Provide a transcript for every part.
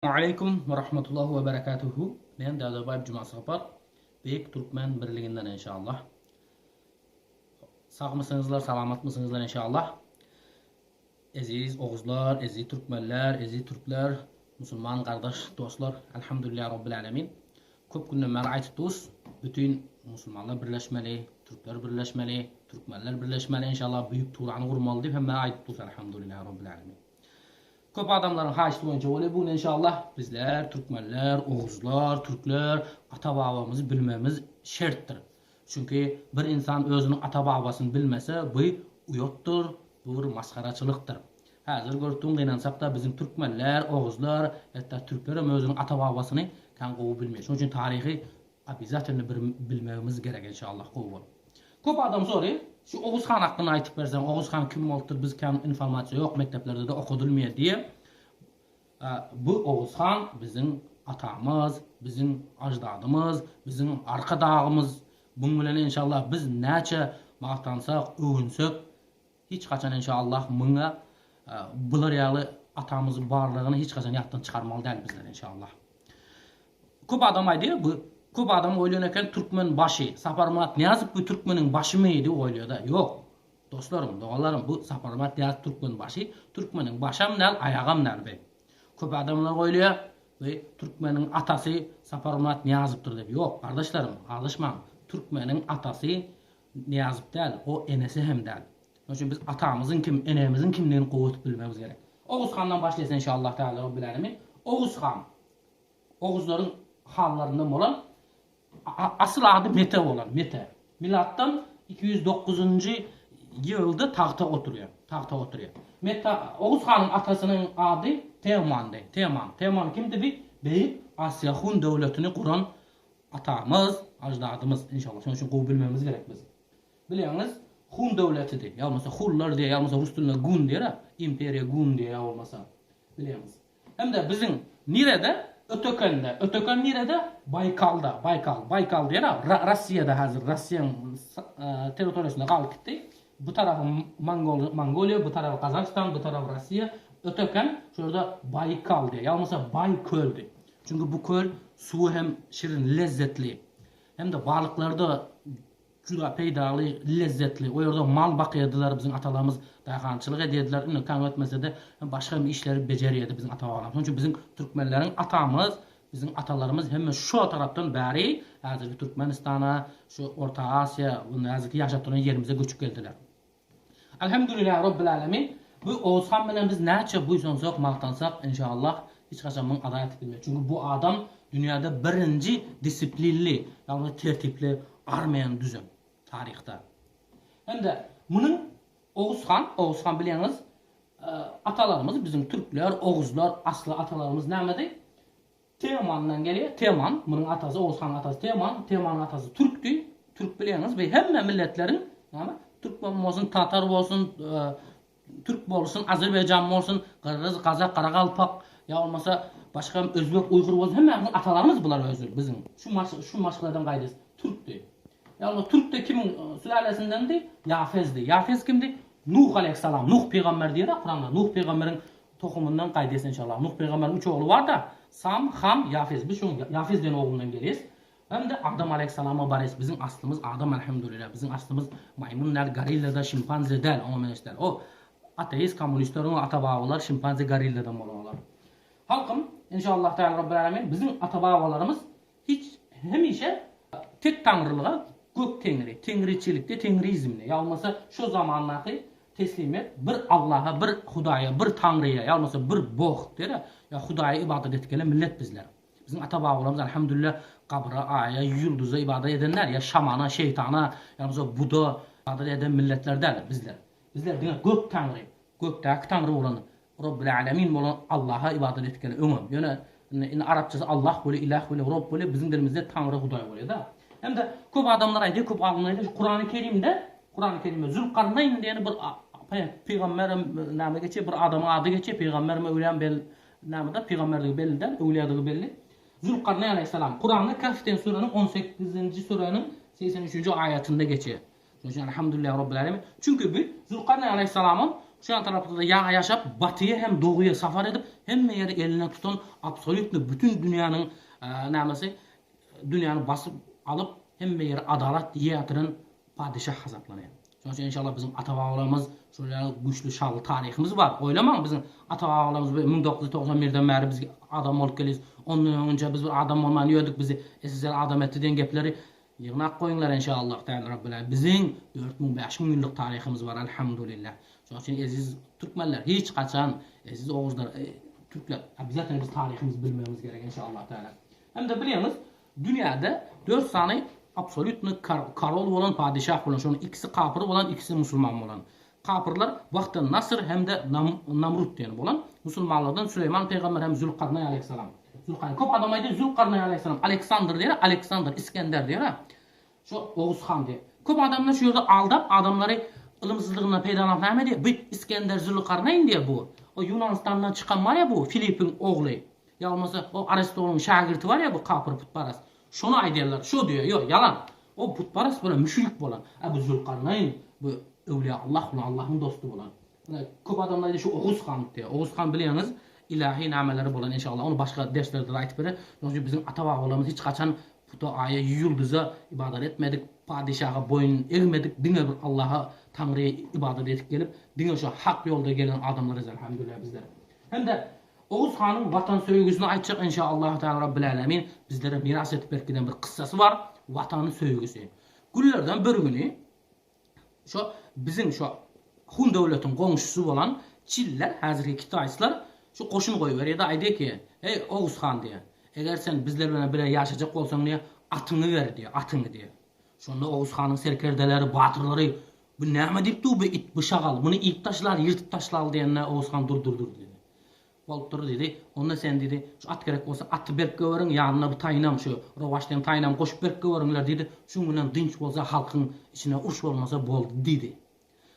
Aleýkum we rahmetullahi we berekatuhu Men Dädebaýew Jumasapar Beýik Türkmen Birliginden enşallah Sagmysyňyzlar salamatmysyňyzlar enşallah Eziz Oguzlar eziz Türkmenler eziz Türkler Musulman gardaş dostlar Elhamdülillah Rabbil Alemin Köp günden bäri aýtyp durus bütin musulmanlar birleşmeli Türkler birleşmeli Türkmenler birleşmeli enşallah Büyük Turany gurmaly diýip hemme aýdyp durus Elhamdülillah Rabbil Alemin Köp adamlaryň haýyşty boýunça bolýar bu gün enşallah bizler türkmenler oguzlar türkler ata babamyzy bilmemiz şertdir. Çünki bir insan özüniň ata babasyny bilmese bu uýatdyr bu bir masgaraçylykdyr. Häzir görüp durun gynansakda biziň türkmenler oguzlar hetda türklerem özüniň ata babasyny kän gowy bilmeýär. Şonuň üçin taryhy Obýazatelno bir bilmegimiz gerek enşallah gowy bolup. Köp adam soraýar, şu Oguz han hakynda aýtyp berseň, Oguz han kim bolupdyr, biz kän informasiýa ýok, mekdeplerde-de okadylmaýar diýe. Bu Oguz han biziň atamyz, biziň aždadymyz, biziň arkadagymyz. Buň bilen enşallah biz näçe magtansak, öwünsek, hiç haçan enşallah muňa bular ýaly atamyzyň barlygyny hiç haçan ýatdan çykarmaly däl bizler enşallah. Köp adam aýdýar bu köp adam oýlan eken türkmen başy Saparmyrat Nyýazow bu türkmeniň başymy diýip oýlaýada ýok dostlarym doganlarym bu Saparmyrat Nyýazow türkmen başy türkmeniň başam däl aýagam däl bu köp adamlar oýlaýar bu türkmeniň atasy Saparmyrat Nyýazowdyr diýip ýok gardaşlarym azaşmaň türkmeniň atasy Nyýazow däl o enesi hem däl şonuň üçin biz atamyzyň kim enemiziň kimdigini gowy edip bilmemiz gerek Oguz handan başlaýas enşallah taala Rabbil alemin Oguz han Oguzlaryň hanlaryndan bolan, asyl ady Mete bolan, Mete. Milatdan 209-njy ýylda tagta oturýar, tagta oturýar. Mete, Oguz hanyň atasynyň ady Teomandy, Teoman. Teoman kimdi bi? Beýik Asiýa Hun döwletini guran atamyz, aždadymyz, inşallah. Şonuň üçin gowy bilmegimiz gerek biz. Bilýäňiz, Hun döwletidi, ýa bolmasa Hunlar diýýär, ýa bolmasa rus dilinde Gun diýer-ä, imperiýa Gun diýýär ýa bolmasa, bilýäňiz. Hem-de biziň nirede? Ötekende. Öteken nirede? Baýkalda. Baýkal. Baýkal diýen-ä, Rossiýada häzir, Rossiýaň territoriýasynda galyp gitdi. Bu tarapy Mongol, Mongoliýa, bu tarapy Gazagystan, bu tarapy Rossiýa. Öteken şu ýerde Baýkal diýýär. Ýa bolmasa Baý köldi. Çünki bu köl suwy hem şirin, lezzetli. Hem-de balyklary-da Juda peýdaly, lezzetli. O ýerde mal bakýardylar biziň atalarymyz, daýhançylyk edýärdiler. Indi kän ötmese-de, başga hem işleri bejerýärdi biziň ata-babalarymyz. Şonuň üçin biziň türkmenleriň atamyz, biziň atalarymyz hemme şo tarapdan bäri häzirki Türkmenistana, şu Orta Aziýa, häzirki ýaşap duran ýerimize göçüp geldiler. Elhamdülillah Rabbil Alemin. Bu Oguz han bilen biz näçe buýsansak, magtansak, inşallah hiç haçan muny ada edip bilmeris. Çünki bu adam dünýäde birinji disiplinli, ýagny tertipli armiýany düzen taryhda. Hem-de munuň Oguz han, Oguz han bilýäňiz, atalarymyz biziň türkler, oguzlar asly atalarymyz nämedi? Teomandan gelýär. Teoman, munuň atasy, Oguz hanyň atasy Teoman, Teomanyň atasy türkdi. Türk bilýäňiz, bu hemme milletleriň, näme, türkmen bolsun, tatar bolsun, türk bolsun, azerbaýjan bolsun, gyrgyz, gazak, garagalpak, ýa bolmasa başga özbek, uýgur bolsun, hemmämiziň atalarymyz bular özi biziň. Şu maş şu maşgaladan gaýdýas. Türkdi. Ýa türk de kimiň sülalesindendi? Ýafezdi. Ýafez kimdi? Nuh aleýhissalam, Nuh pygamber diýer-ä Kuranda. Nuh pygamberiň Tohumyndan gaýdýas enşallah. Nuh pygamberiň üç ogly bar-da, Sam, Ham, Ýafes. Biz şoň Ýafes diýen oglundan gelýäs. Hem-de Adam aleýhissalama barýas. Biziň aslymyz Adam elhamdülillah. Biziň aslymyz maýmyn däl, gorilla-da, şimpanze däl, oňa meňzeş däl. O ateist kommunistleriň ata-babalary şimpanze, gorilladan bolan olar. Halkym, enşallah Teala Rabbil Alemin biziň ata-babalarymyz hiç hemişe tek taňrylyga gök teňri, teňriçilikde, teňrizmde, ýa bolmasa şo zamandaky Teslimet bir Allaha bir Hudaýa bir Taňryýa ýa bolmasa bir Boh diýer ýa Hudaýa ybadat edip gelen millet bizler. Biziň ata babalarymyz Alhamdulillah gabra aýa ýyldyza ybadat eden däl ýa şamana şeýtana ýa bolmasa buda ybadat eden milletler däl bizler. Bizler diňe gök Taňry gökdäki Taňry bolan Robbil Alemin bolan Allaha ybadat edip gelen öňem. Ýöne indi arapçasy Allah bolýar ilah bolýar Rob bolýar biziň dilimizde Taňry Hudaý bolýar da. Hem-de köp adamlar aýdýar köp alymlar aýdýar şu Kurany Kerimde Kurany Kerimde Zülkarnaýn diýen bir pygamber näme geçýär, bir adamyň ady geçýär, pygambermi öwlüýämi belli nämede pygamberdigi belli däl, öwlüýadigi belli. Zülkarnaýn aleýhissalam Kuranda Kehf diýen süräniň 18-nji süräniň 83-nji aýatynda geçýär. Şonuň üçin Elhamdülillah Rabbil Alemin. Çünki bu Zülkarnaýn aleýhissalamyň Şu ýan tarapda-da ýaşap, batyýa hem doguýa safar edip, hemme ýeri eline tutan absolýutno bütin dünýäniň nämesi, dünýäni basyp alyp, hemme ýeri adalat ýetiren padyşah hasaplanýar. Şonuň üçin enşallah biziň ata-babalarymyz şol ýaly güýçli şanly taryhymyz bar. Oýlamaň biziň ata-babalarymyz bu 1991 den bäri biz adam bolup gelýäs. Ondan öňünçä biz bir adam bolman ýördük bizi SSR adam etdi diýen gepleri ýygnap goýuňlar enşallah Taala Rabbil Alemin. Biziň 4000 5000 ýyllyk taryhymyz bar Alhamdulillah. Şonuň üçin eziz türkmenler hiç haçan eziz oguzlar türkler obýazatno biz taryhymyzy bilmegimiz gerek enşallah Taala. Hem-de bilýäňiz Dünýäde dört sany absolýutny korol bolan padyşah bolan, şonuň ikisi kapyr bolan, ikisi musulman bolan. Kapyrlar Wagty Nasr hem-de Namrut diýen bolan. Musulmanlardan Süleýman pygamber hem Zülkarnaý aleýhissalam. Zülkarnaý. Köp adam aýdýar Zülkarnaý aleýhissalam, Aleksandr diýer, Aleksandr, Isgender diýer. Şo Oguz han diýer. Köp adamlar şu ýerde aldap adamlary ylymsyzlygyndan peýdalanyp näme diýer? Bu Isgender Zülkarnaýn diýer bu. O Ýunanystandan çykan bar ýa bu Filipiň ogly. Ýa bolmasa o Aristonyň şägirti bar ýa bu kapyr putparas. Şony aýdýarlar. Şo diýýär. Ýok, ýalan. O putparas bolan, müşrik bolan. A bu Zülkarnaýn bu öwliýa Allah bolan, Allahyň dosty bolan. Ine, köp adamlar aýdýar şu Oguz han diýýär. Oguz han bilýäňiz, ilahi nameleri bolan enşallah. Ony başga derslerde-de aýtyp berer. Şonuň üçin biziň ata-babalarymyz hiç haçan puta, aýa, ýyldyza ybadat etmedik, padyşaha boýun egmedik, diňe bir Allaha, Taňryýa ybadat edip gelip, diňe şu hak ýolda gelen adamlarys elhamdülillah bizler. Hem-de Oguz hanyň watan söýgüsini aýtjak enşa Allahu Teala Rabbil Alemin bizlere miras edip berip giden bir kyssasy bar, watany söýgüsi. Günlerden bir güni şo biziň şo Hun döwletiň goňşusy bolan Çiller, häzirki kitaýslar şu goşun goýberýär-de aýdýar ki, Eý Oguz han diýýär, eger sen bizler bilen bile ýaşajak bolsaň diýýär, atyňy ber diýýär, atyňy diýýär. Şonda Oguz hanyň serkerdeleri, batyrlary Bu näme diýip dur bu it, bu şagal, muny iýip taşlaly, ýyrtyp taşlaly diýende Oguz han dur dur dur diýdi. Bolupdyr diýdi. Onda sen diýdi, şu at gerek bolsa aty berip goweriň, ýanyna bu taýynam, şu Rowaç diýen taýynam goşup berip goweriňler diýdi. Şuň bilen dynç bolsa halkyň içine uruş bolmasa boldy diýdi.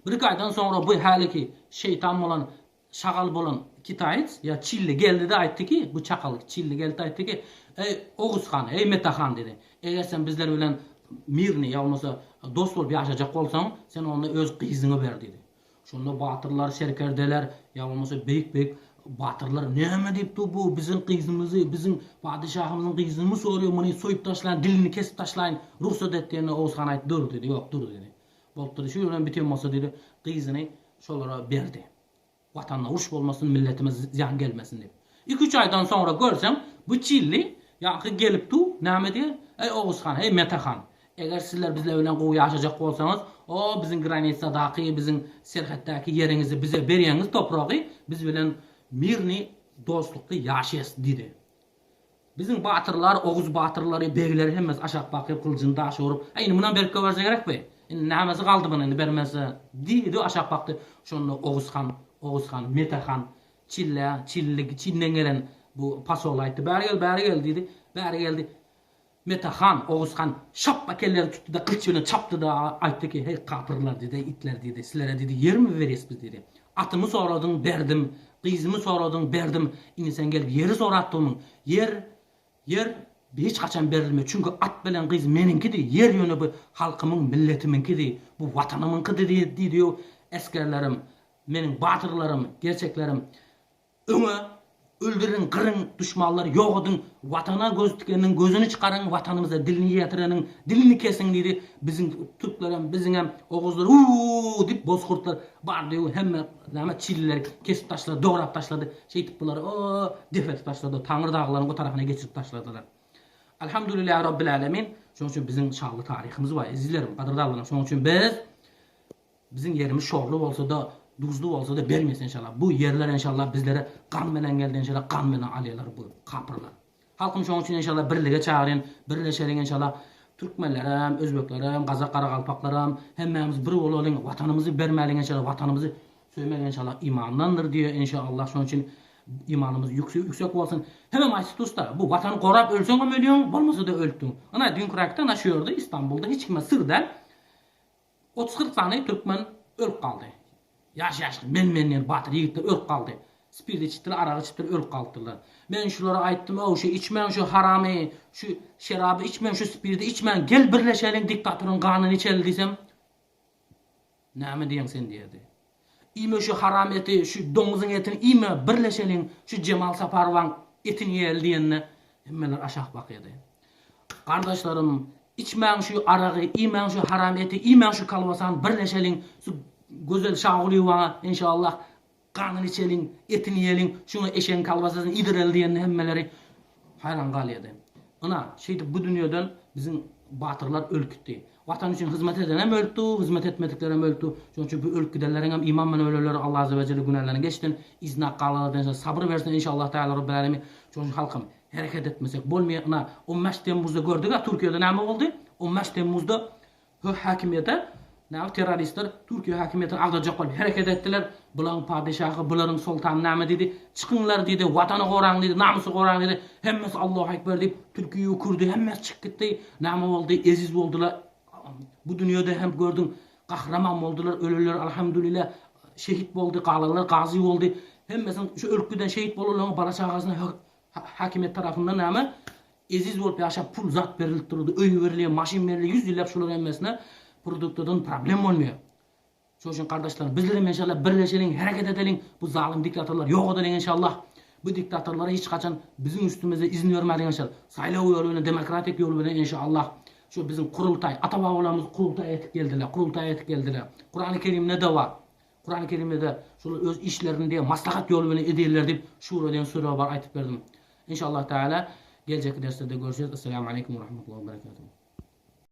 Bir-iki aýdan soňra bu häliki şeýtan bolan, şagal bolan kitaýec ýa çilli geldi-de aýtdy ki, bu çakal çilli geldi-de aýtdy ki, Eý, Oguz han, eý, Mete han diýdi. Eger sen bizler bilen mirny ýa bolmasa dost bolup ýaşajak bolsaň, sen onda öz gyzyňy ber diýdi. Şonda batyrlar, serkerdeler, ýa bolmasa beýik-beýik batyrlar näme diýip dur bu, biziň gyzymyzy, biziň padyşahymyzyň gyzynymy soraýar, muny soýup taşlaýyn, dilini kesip taşlaýyn, rugsat et diýende Oguz han aýtdy, dur diýdi, ýok, dur diýdi. Bolupdyr, şu ýerden biten bolsa diýdi, gyzyny şolara berdi. Watanda uruş bolmasyn, milletime zyýan gelmesin diýip. Iki-üç aýdan soňra görseň, bu çilli ýaňky gelip dur, näme diýýär? Eý, Oguz han, eý, Mete han, eger sizler bizler bilen gowy ýaşajak bolsaňyz, o biziň granisadaky, biziň serhetdäki ýeriňizi bize berýäňiz topragy, biz bilen mirny, dostlukly ýaşaýas diýdi. Biziň batyrlar, oguz batyrlary, begleri hemmesi aşak bakyp, gylyjyny daşa urup, Äý, indi munam berip goýberse gerekmi? Indi nämesi galdy muny indi bermese? Diýdi, aşak bakdy. Şonda Oguz han, Oguz han, Mete han Çillä, Çilli, Çinden gelen bu posol aýtdy, Bäri gel, bäri gel diýdi. Bäri geldi. Mete han, Oguz han şapba kellerini tutdy-da, gylyç bilen çapdy-da, aýtdy ki, Heý, kapyrlar diýdi, eý, itler diýdi, sizlere diýdi, ýermi berýäs biz diýdi. Atymy soradyň, berdim, gyzymy soradyň, berdim, indi sen gelip ýeri soratdygmyň? Ýer, ýer hiç haçan berilmez, çünki at bilen gyz meniňkidi, ýer ýöne bu halkymyň, milletimiňkidi, bu watanymyňkydy diýdi-ýow, esgerlerim, meniň batyrlarym, gerçeklerim. Öňe, öldüriň, gyryň, duşmanlary ýok ediň, Watana göz tikeniň gözüni çykaryň, Watanymyza dilini ýetireniň dilini kesiň diýdi. Biziň türklerem, biziňem oguzlar u-u-u diýip bozgurtlar bardy-ýu hemme näme çillileri kesip taşlady, dograp taşlady. Şeýdip bulary o dep edip taşlady, Taňry daglaryň o tarapyna geçirip taşladylar. Alhamdulillah Rabbil Alemin. Şonuň üçin biziň şanly taryhymyz bar, ezizlerim, gadyrdanlarym. Şonuň üçin biz Biziň ýerimiz şorly bolsada, duzly bolsada bermesin enşallah. Bu ýerler enşallah bizlere gan bilen geldi enşallah gan bilen alýarlar bu kapyrlar. Halkym şoň üçin enşallah birlige çagyryn, birleşeliň enşallah. Türkmenlerem, özbeklerem, gazak garagalpaklaram hemmämiz bir bolalyň, watanymyzy bermäliň enşallah, watanymyzy söýmek enşallah imandandyr diýýär enşallah. Şoň üçin imanymyz ýüksek bolsun. Hemem aýtdy usta, bu watany gorap ölseňem ölýäň, bolmasa-da ölüpdiň. Ynha düýnkiräkde ynha şu ýerde Istanbulda hiç kime syr däl. Otuz-kyrk sany türkmen ölüp galdy. Ýaş-ýaş men-men diýen batyr ýigitler ölüp galdy. Spirt içipdirler, arak içipdirler, ölüp galypdyrlar. Men şulara aýtdym, Ow, şu içmäň şu haramy, şu şeraby içmäň, şu spirdi içmäň, gel birleşeliň, diktatoryň ganyny içeli diýsem, Näme diýýäň sen diýerdi. Iýme şu haram eti, şu doňuzyň etini iýme, birleşeliň, şu Jemal Saparowaň etini iýeli diýende, hemmeler aşak bakýardy. Gardaşlarym, içmäň şu aragy, iýmäň şu haram eti, iýmäň şu kolbasany, birleşeliň, şu Gözel Şagulyýewany, enşallah, Ganyny içeliň, etini iýeliň, şuňa eşegiň kolbasasyny iýdireli diýende hemmeleri haýran galýardy. Ynha, şeýdip bu dünýeden biziň batyrlar ölüp gitdi. Watan üçin hyzmat edenem ölüpdi, hyzmat etmediklerem ölüpdi. Şonuň üçin bu ölüp gidenleriň hem iman bilen ölenleri Allah azze we jelle günälerini geçsin, yzyna galanlardan ise sabyr bersin inşallah Teala Rabbil Alemin. Şonuň üçin halkym, hereket etmesek bolmaýar. Ynha, 15 Temmuzda gördük-ä Türkiýede näme boldy? 15 Temmuzda Hö häkimiýete näme terroristler Türkiýe häkimiýetini agdarjak bolup hereket etdiler. Bulaň padeşahy, bularyň soltany näme diýdi? Çykyňlar diýdi, watany goraň diýdi, namysy goraň diýdi. Hemmesi Allahu ekber diýip, türki, kürdi hemmesi çykyp gitdi. Näme boldy? Eziz boldular. Bu dünýede hem gördüň, gahraman boldular, ölenler alhamdulillah şehit boldy, galanlar gazy boldy. Hemmesiniň şu ölüp giden şehit bolanlaryň bala-çagasyna häkimiýet tarapyndan näme? Eziz bolup ýaşap pul zat berilip durdy, öý berilýär, maşyn berilýär, 100 ýyllap şularyň hemmesine produktadan problem bolmaýar. Şonuň üçin gardaşlarym bizlerem enşallah birleşeliň, hereket edeliň, bu zalym diktatorlary ýok edeliň enşallah. Bu diktatorlara hiç haçan biziň üstümizde izin bermäliň enşallah. Saýlaw ýoly bilen, demokratik ýol bilen enşallah. Şu biziň kurultaý, ata-babalarymyz kurultaý etip geldiler, kurultaý etip geldiler. Kurany Kerimde-de bar. Kurany Kerimde-de şolar öz işlerini diýe maslahat ýoly bilen edýärler diýip Şura diýen sure bar aýtyp berdim. Inşallah Teala geljekki derslerde görüşeris. Esselamu aleýkum we rahmetullahi we berekatuhu.